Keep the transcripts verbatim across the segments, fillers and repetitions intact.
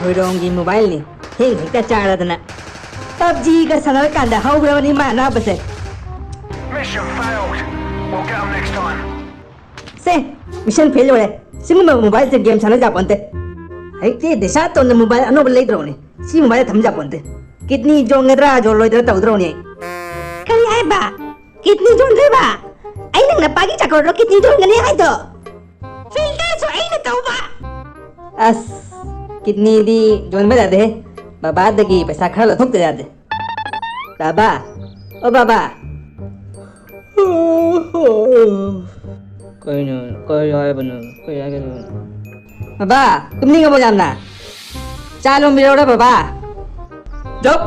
ꯍꯣꯏꯔꯣꯡꯒꯤ ꯃꯣꯕꯥꯏꯜꯅꯤ꯫ Hang ꯍꯦꯛꯇ ꯆꯥꯔꯗꯅ꯫ ꯄꯞꯖꯤꯒ ꯁꯥꯟꯅꯔꯀꯥꯟꯗ ꯍꯧꯈ꯭ꯔꯕꯅꯤ ꯃꯥ ꯑꯅꯥꯕꯁꯦ꯫ Mission failed. We'll get 'em next time. ꯁꯦ, mission fail ꯑꯣꯏꯔꯦ꯫ ꯁꯤꯒꯨꯝꯕ ꯃꯣꯕꯥꯏꯜꯁꯦ ꯒꯦꯝ ꯁꯥꯟꯅ ꯌꯥꯄꯣꯟꯇꯦ꯫ ꯍꯧꯖꯤꯛꯇꯤ ꯗꯤꯁꯥ ꯇꯣꯟꯅ ꯃꯣꯕꯥꯏꯜ ꯑꯅꯧꯕ ꯂꯩꯗ꯭ꯔꯣꯅꯦ꯫ ꯁꯤ ꯃꯣꯕꯥꯏꯜ ꯊꯝ ꯌꯥꯄꯣꯟꯇꯦ꯫ ꯀꯤꯗꯅꯤ ꯌꯣꯟꯒꯗ꯭ꯔꯥ ꯌꯣꯜꯂꯣꯏꯗ꯭ꯔꯥ ꯇꯧꯗ꯭ꯔꯣꯅꯦ꯫ ꯀꯔꯤ ꯍꯥꯏꯕ? ꯀꯤꯗꯅꯤ ꯌꯣꯟꯗꯣꯏꯕ? ꯑꯩ ꯅꯪ ꯅꯄꯥꯒꯤ ꯆꯥꯀꯣꯔꯗꯣ ꯀꯤꯗꯅꯤ ꯌꯣꯟꯒꯅꯤ ꯍꯥꯏꯗꯣ? ꯐꯤꯜꯇꯔꯁꯨ ꯑꯩꯅ ꯇꯧꯕ꯫ ꯑꯁ, ꯀꯤꯗꯅꯤꯗꯤ ꯌꯣꯟꯕ ꯌꯥꯗꯦꯍꯦ꯫ ꯕꯕꯥꯗꯒꯤ ꯄꯩꯁꯥ ꯈꯔ ꯂꯧꯊꯣꯛꯇ ꯌꯥꯗꯦ꯫ ꯕꯕꯥ, ꯑꯣ ꯕꯕꯥ꯫ ꯀꯩꯅꯣ? ꯀꯩ ꯍꯥꯏꯕꯅꯣ? ꯀꯩ ꯍꯥꯏꯒꯗꯕꯅꯣ? ꯕꯕꯥ, ꯇꯨꯝꯅꯤꯡꯉꯕꯣ ꯌꯥꯝꯅ? ꯆꯥ ꯂꯣꯟꯕꯤꯔꯛꯎꯔꯥ ꯕꯕꯥ? ꯖꯞ!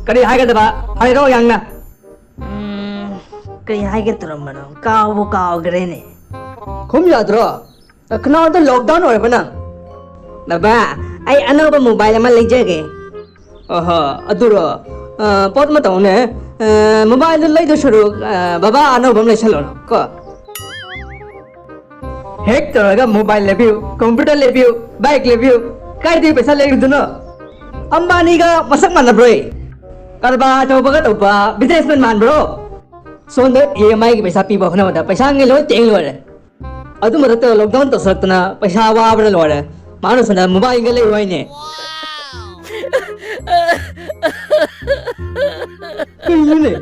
ꯀꯔꯤ ꯍꯥꯏꯒꯗꯕ? ꯍꯥꯏꯔꯣ ꯌꯥꯝꯅ꯫ ꯎꯝ, ꯀꯩ ꯍꯥꯏꯒꯦ ꯇꯧꯔꯝꯕꯅꯣ? ꯀꯥꯎꯕꯨ ꯀꯥꯎꯈ꯭ꯔꯦꯅꯦ꯫ ꯈꯨꯝ ꯌꯥꯗ꯭ꯔꯣ? ꯀꯅꯥꯗ lockdown ꯑꯣꯏꯔꯕ ꯅꯪ? ꯕꯕꯥ, ꯑꯩ ꯑꯅꯧꯕ ꯃꯣꯕꯥꯏꯜ ꯑꯃ ꯂꯩꯖꯒꯦ꯫ ꯑꯍꯣ, ꯑꯗꯨꯔꯣ? ꯑ, ꯄꯣꯠ ꯑꯃ ꯇꯧꯅꯦ꯫ ꯑ, ꯃꯣꯕꯥꯏꯜꯗꯨ ꯂꯩꯗꯧ ꯁꯔꯨꯛ, ꯑ, ꯕꯕꯥ ꯑꯅꯧꯕ ꯑꯃ ꯂꯩꯁꯜꯂꯣ ꯀꯣ꯫ ꯍꯦꯛ ꯇꯧꯔꯒ ꯃꯣꯕꯥꯏꯜ ꯂꯩꯕꯤꯌꯨ, ꯀꯝꯄ꯭ꯌꯨꯇꯔ ꯂꯩꯕꯤꯌꯨ, ꯕꯥꯏꯛ ꯂꯩꯕꯤꯌꯨ꯫ ꯀꯥꯏꯗꯒꯤ ꯄꯩꯁꯥ ꯂꯩꯔꯨꯗꯣꯏꯅꯣ? ꯑꯝꯕꯥꯅꯤꯒ ꯃꯁꯛ ꯃꯥꯟꯅꯕ꯭ꯔꯣꯏ? ꯀꯔꯕꯥꯔ ꯇꯧꯕꯒ ꯇꯧꯕ, businessman ꯃꯥꯟꯕ꯭ꯔꯣ? ꯁꯣꯝꯗ EMI ꯒꯤ ꯄꯩꯁꯥ ꯄꯤꯕ ꯍꯣꯠꯅꯕꯗ ꯄꯩꯁꯥꯉꯩ ꯂꯣꯏ ꯇꯦꯡ ꯂꯣꯏꯔꯦ꯫ ꯑꯗꯨ ꯃꯊꯛꯇ lockdown ꯇꯧꯁꯜꯂꯛꯇꯅ ꯄꯩꯁꯥ ꯋꯥꯕꯅ ꯂꯣꯏꯔꯦ꯫ ꯃꯥꯅ ꯁꯣꯝꯗ ꯃꯣꯕꯥꯏꯜꯒ ꯂꯩꯌꯨ ꯍꯥꯏꯅꯦ꯫ ꯀꯩꯅꯣꯅꯦ?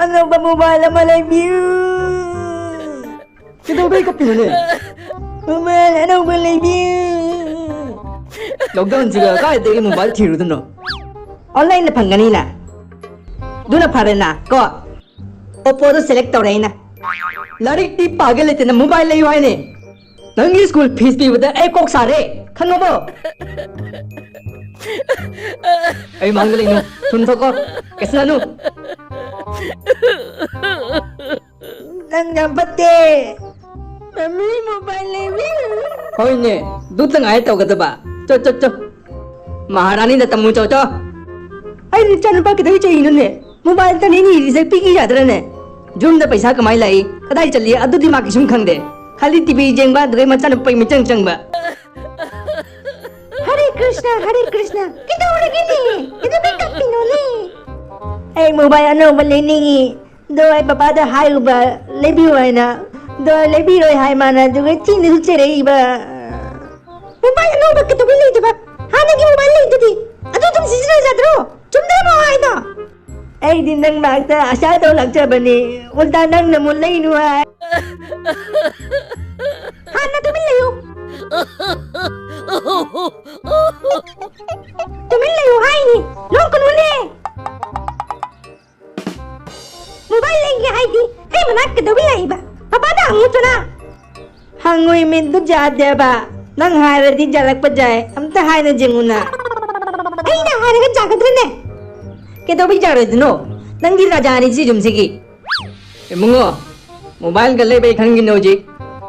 ꯑꯅꯧꯕ ꯃꯣꯕꯥꯏꯜ ꯑꯃ ꯂꯩꯕꯤꯌꯨ꯫ ꯀꯩꯗꯧꯕꯩ ꯀꯞꯄꯤꯅꯣꯅꯦ? ꯃꯣꯕꯥꯏꯜ ꯑꯅꯧꯕ ꯂꯩꯕꯤꯌꯨ꯫ Lockdown ꯁꯤꯒ ꯀꯥꯏꯗꯒꯤ ꯃꯣꯕꯥꯏꯜ ꯊꯤꯔꯨꯗꯣꯏꯅꯣ? Online ꯗ ꯐꯪꯒꯅꯤꯅ꯫ ꯑꯗꯨꯅ ꯐꯔꯦꯅ ꯀꯣ꯫ Oppo ꯗꯣ select ꯇꯧꯔꯦ ꯑꯩꯅ꯫ ꯂꯥꯏꯔꯤꯛꯇꯤ ꯄꯥꯒꯦ ꯂꯩꯇꯅ ꯃꯣꯕꯥꯏꯜ ꯂꯩꯌꯨ ꯍꯥꯏꯅꯦ꯫ ꯅꯪꯒꯤ school fees ꯄꯤꯕꯗ ꯑꯩ ꯀꯣꯛ ꯁꯥꯔꯦ꯫ ꯈꯪꯉꯕꯣ? ꯑꯩ ꯃꯥꯡꯗ ꯂꯩꯅꯨ꯫ ꯊꯨꯝ ꯊꯛꯀꯣ꯫ ꯀꯩꯁꯅꯥꯅꯨ꯫ ꯅꯪ ꯌꯥꯝ ꯐꯠꯇꯦ꯫ ꯃꯃꯤ ꯃꯣꯕꯥꯏꯜ ꯂꯩꯕꯤꯌꯨ꯫ ꯍꯣꯏꯅꯦ, ꯗꯨꯇ ꯉꯥꯏ ꯇꯧꯒꯗꯕ꯫ ꯆꯣ, ꯆꯣ, ꯆꯣ꯫ ꯃꯍꯥꯔꯥꯅꯤꯗ ꯇꯝꯃꯨ ꯆꯣ, ꯆꯣ꯫ ꯑꯩ ꯏꯆꯥꯅꯨꯄꯥ ꯀꯩꯗꯧ ꯆꯩꯔꯤꯅꯣꯅꯦ? ꯃꯣꯕꯥꯏꯜ ꯇꯅꯤꯅꯤ ꯔꯤꯖꯜ ꯄꯤꯈꯤ ꯌꯥꯗ꯭ꯔꯅꯦ? ꯌꯨꯝꯗ ꯄꯩꯁꯥ ꯀꯃꯥꯏ ꯂꯥꯛꯏ? ꯀꯗꯥꯏ ꯆꯠꯂꯤ? ꯑꯗꯨꯗꯤ ꯃꯥ ꯀꯩꯁꯨꯝ ꯈꯪꯗꯦ꯫ ꯈꯥꯂꯤ ꯇꯤꯚꯤ ꯌꯦꯡꯕ, ꯑꯗꯨꯒ ꯃꯆꯥꯅꯨꯄꯥ ꯃꯤꯆꯪ ꯆꯪꯕ꯫ ꯍꯔꯦ ꯀ꯭ꯔꯤꯁꯅ, ꯍꯔꯦ ꯀ꯭ꯔꯤꯁꯅ꯫ ꯀꯩꯗꯧꯔꯒꯦꯅꯦ? ꯀꯩꯗꯧꯕꯩ ꯀꯞꯄꯤꯅꯣꯅꯦ? ꯑꯩ ꯃꯣꯕꯥꯏꯜ ꯑꯅꯧꯕ ꯂꯩꯅꯤꯡꯉꯤ꯫ ꯑꯗꯣ ꯑꯩ ꯄꯄꯥꯗ ꯍꯥꯏꯔꯨꯕ, ꯂꯩꯕꯤꯌꯨ ꯍꯥꯏꯅ꯫ ꯑꯗꯣ ꯂꯩꯕꯤꯔꯣꯏ ꯍꯥꯏ ꯃꯥꯅ, ꯑꯗꯨꯒ ꯊꯤꯅꯁꯨ ꯆꯩꯔꯛꯏꯕ꯫ ꯃꯣꯕꯥꯏꯜ ꯑꯅꯧꯕ ꯀꯩꯗꯧꯕꯩ ꯂꯩꯗꯣꯏꯕ? ꯍꯥꯟꯅꯒꯤ ꯃꯣꯕꯥꯏꯜ ꯂꯩꯗꯨꯗꯤ꯫ ꯑꯗꯨ ꯑꯗꯨꯝ ꯁꯤꯖꯤꯟꯅꯖꯗ꯭ꯔꯣ? ꯆꯨꯝꯗ꯭ꯔꯣ ꯃꯥ ꯍꯥꯏꯗꯣ? ꯑꯩꯗꯤ ꯅꯪ ꯃꯅꯥꯛꯇ ꯑꯁꯥ ꯇꯧ ꯂꯥꯛꯆꯕꯅꯤ, ꯎꯜꯇꯥ ꯅꯪꯅ ꯑꯃꯨꯛ ꯂꯩꯅꯨ ꯍꯥꯏ꯫ ꯍꯥꯟꯅ ꯇꯨꯃꯤꯟ ꯂꯩꯌꯨ꯫ ꯇꯨꯃꯤꯟ ꯂꯩꯌꯨ ꯍꯥꯏꯅꯤ, ꯅꯣꯛꯀꯅꯨꯅꯦ꯫ ꯃꯣꯕꯥꯏꯜ ꯂꯩꯒꯦ ꯍꯥꯏꯗꯤ ꯑꯩ ꯃꯅꯥꯛ ꯀꯩꯗꯧꯕꯩ ꯂꯥꯛꯏꯕ? ꯄꯄꯥꯗ ꯍꯪꯉꯨ ꯆꯣꯅꯥ꯫ ꯍꯪꯉꯨꯏ ꯃꯤꯟꯗꯨ ꯌꯥꯗꯦꯕ꯫ ꯅꯪ ꯍꯥꯏꯔꯗꯤ ꯌꯥꯔꯛꯄ ꯌꯥꯏ꯫ ꯑꯝꯇ ꯍꯥꯏꯅ ꯌꯦꯡꯉꯨꯅ꯫ ꯑꯩꯅ ꯍꯥꯏꯔꯒ ꯌꯥꯒꯗ꯭ꯔꯅꯦ? ꯀꯩꯗꯧꯕꯩ ꯌꯥꯔꯣꯏꯗꯣꯏꯅꯣ? ꯅꯪꯗꯤ ꯔꯥꯖꯥꯅꯤ ꯁꯤ ꯌꯨꯝꯁꯤꯒꯤ꯫ ꯏꯕꯨꯡꯉꯣ, ꯃꯣꯕꯥꯏꯜꯒ ꯂꯩꯕꯩ ꯈꯟꯒꯤꯅꯣ ꯍꯧꯖꯤꯛ꯫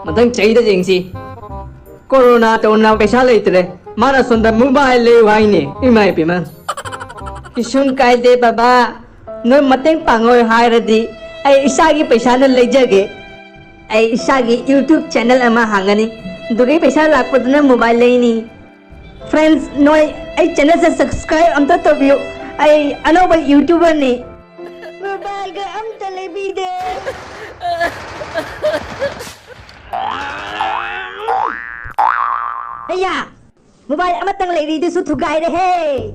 ꯃꯊꯪ ꯆꯍꯤꯗ ꯌꯦꯡꯁꯤ꯫ ꯀꯣꯔꯣꯅꯥ ꯇꯧꯅ ꯄꯩꯁꯥ ꯂꯩꯇ꯭ꯔꯦ꯫ ꯃꯥꯅ ꯁꯣꯝꯗ ꯃꯣꯕꯥꯏꯜ ꯂꯩꯌꯨ ꯍꯥꯏꯅꯦ꯫ ꯏꯃꯥ ꯏꯄꯦꯝꯃ꯫ ꯀꯩꯁꯨꯝ ꯀꯥꯏꯗꯦ ꯕꯕꯥ꯫ ꯅꯣꯏ ꯃꯇꯦꯡ ꯄꯥꯡꯉꯣꯏ ꯍꯥꯏꯔꯗꯤ ꯑꯩ ꯏꯁꯥꯒꯤ ꯄꯩꯁꯥꯅ ꯂꯩꯖꯒꯦ꯫ ꯑꯩ ꯏꯁꯥꯒꯤ YouTube channel ꯑꯃ ꯍꯥꯡꯒꯅꯤ꯫ ꯑꯗꯨꯒꯤ ꯄꯩꯁꯥ ꯂꯥꯛꯄꯗꯨꯅ ꯃꯣꯕꯥꯏꯜ ꯂꯩꯅꯤ꯫ Friends, ꯅꯣꯏ ꯑꯩ channelꯁꯦ subscribe ꯑꯝꯇ ꯇꯧꯕꯤꯌꯨ꯫ ꯑꯩ ꯑꯅꯧꯕ YouTuberꯅꯤ꯫ ꯃꯣꯕꯥꯏꯜꯒ ꯑꯝꯇ ꯂꯩꯕꯤꯗꯦ꯫ ꯑꯌꯥ! ꯃꯣꯕꯥꯏꯜ ꯑꯃꯇꯪ ꯂꯩꯔꯤꯗꯨꯁꯨ ꯊꯨꯒꯥꯏꯔꯦꯍꯦ꯫